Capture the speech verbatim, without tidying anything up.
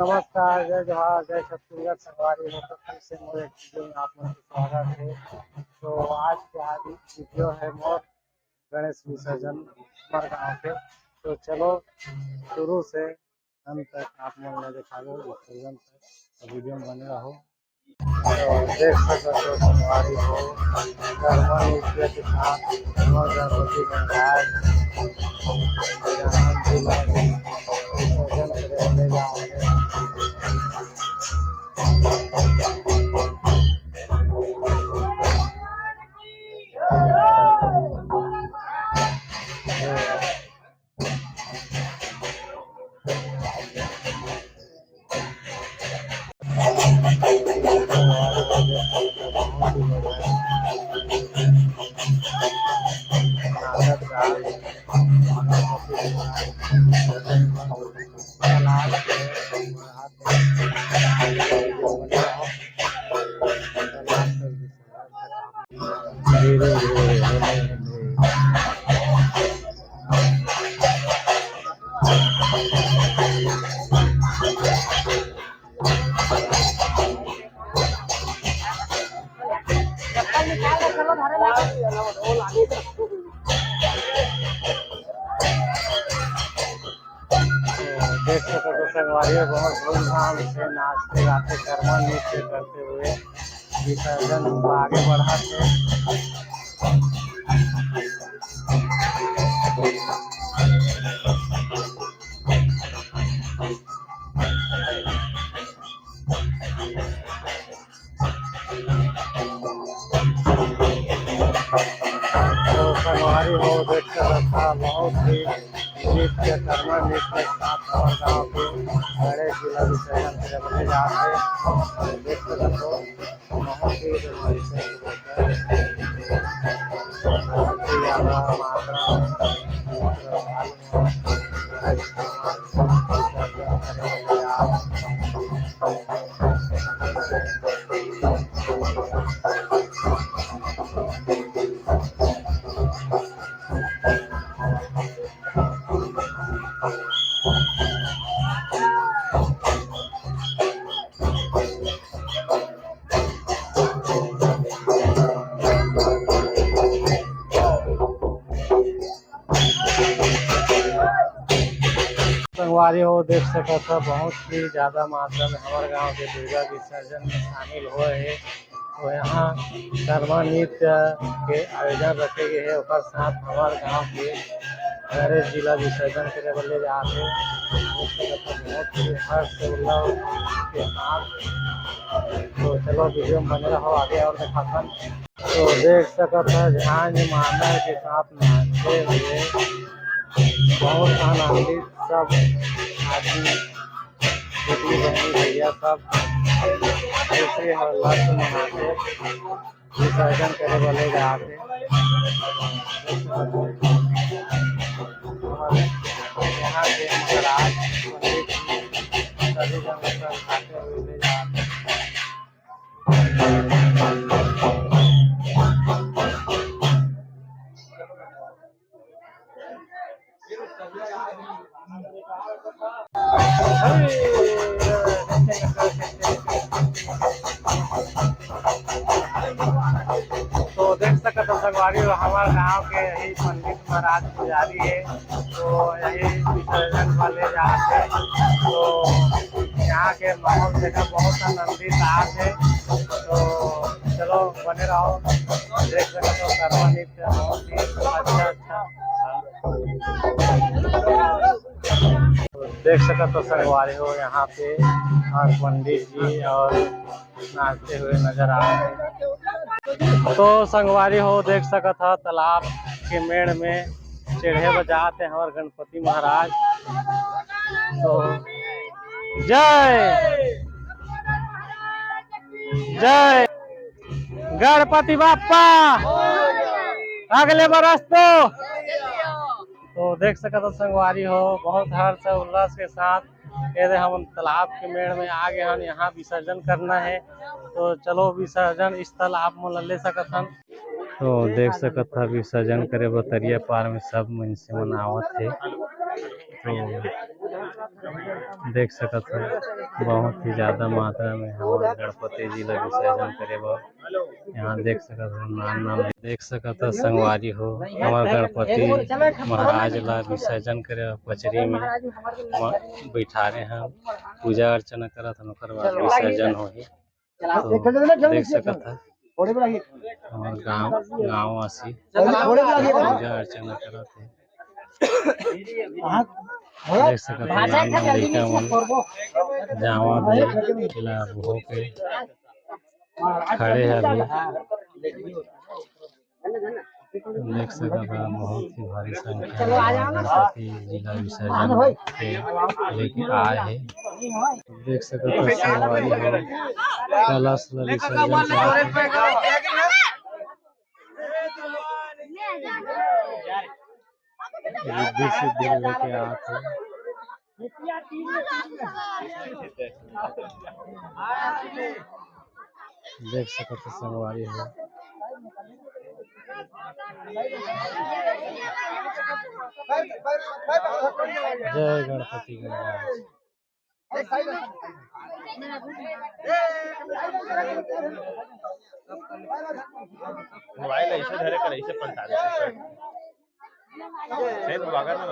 नमस्कार, जय जोहार, जय छत्तीसगढ़ संगवारी हो। तो फिर से मोर एक वीडियो में आप मन के स्वागत है। तो आज के आज वीडियो है मोर गणेश विसर्जन हमर गाँव के। तो चलो शुरू से अंत तक आप मन ला दिखाबो विसर्जन तक, तो वीडियो में बने रहो। तो देख सकत हो संगवारी हो, कर्मा नृत्य के साथ हमर गणपति महाराज विसर्जन करे वाले जा रहे हैं। देख सकत हो संगवारी हो, बहुत धूमधाम से नाचते गाते कर्मा नृत्य करते हुए विसर्जन आगे बढ़त हे। तो संगवारी हो, देख सकत हा, बहुत ही नृत्य, कर्मा नृत्य के साथ हमर गाँव के गणेश जी ला विसर्जन करे बर ले जात हे। देख सकत हो, बहुत ही रोमांचक होता है। बहुत ही ज्यादा मात्रा संगवारी हो, देख सकत ह, बहुत ही ज्यादा मात्रा में हमर गांव के दुर्गा विसर्जन में शामिल होए हे। तो यहाँ कर्मा नृत्य के आयोजन रखे गए हे, ओकर साथ हमर गांव के गणेश जी ला विसर्जन करे बर ले जात हे। देख सकत ह, बहुत ही हर्ष उल्लास के साथ। तो चलो वीडियो में बने रहो, आगे और दिखाथन। तो देख सकत ह, झांझ मांदर के साथ नाचते हुए बहुत आनंदित सब आदमी, बेटी बहन भैया सब खुशी हल्ला से मनाते विसर्जन करे वाले जाते। और यहाँ के महाराज पंडित जी सभी जन सब खाते हुए ले जाते। तो देख सकत हो संगवारी हो, हमार गांव के यही पंडित महाराज पुजारी है, तो यही विसर्जन वाले जाते। तो यहाँ के माहौल देखा बहुत आनंदित आते। तो चलो बने रहो, देख सकत हो कर्मा नृत्य बहुत ही अच्छा अच्छा। देख सकत हो संगवारी हो, यहाँ पे और पंडित जी और नाचते हुए नजर आ रहे हैं। तो संगवारी हो, देख सकत हो तालाब के मेड़ में चढ़े बजाते हैं और गणपति महाराज। तो जय जय गणपति बाप्पा, अगले बरस तो। तो देख सकत हो संगवारी हो, बहुत हर्ष और उल्लास के साथ ये दे हमन तालाब के मेड़ में आ गए हन, यहाँ विसर्जन करना है। तो चलो विसर्जन स्थल आप मन ला ले सकत हन। तो देख सकत ह विसर्जन करे बर तरिया पार में सब मनसे मन आवत हे। तो देख सकत ह। बहुत ही ज्यादा मात्रा में हमर गणपति जी ला विसर्जन करे बर यहाँ देख सकत हो, नान नान देख सकत हो संगवारी हो, हमर गणपति महाराज ला विसर्जन करे बर पचरी में म-, बैठारे हन, पूजा अर्चना करत हन, ओकर बाद विसर्जन होही। तो देख सकत ह हमर गांव, गांववासी पूजा अर्चना करत हे। देख सकत ह नान नान लइका मन जावा दे ला होके खड़े हे अभी। देख सकत ह बहुत ही भारी संख्या में गणपति जी ला विसर्जन के लेके आए हे। देख सकत ह संगवारी हो कलश ला विसर्जन करत हे। रिद्धि सिद्धि लेके आत हे। देख सकत हो संगवारी हो। जय गणपति गणराज। मोबाइल ऐसे धरे कर ऐसे पलटा देते हैं। सही बात है ना?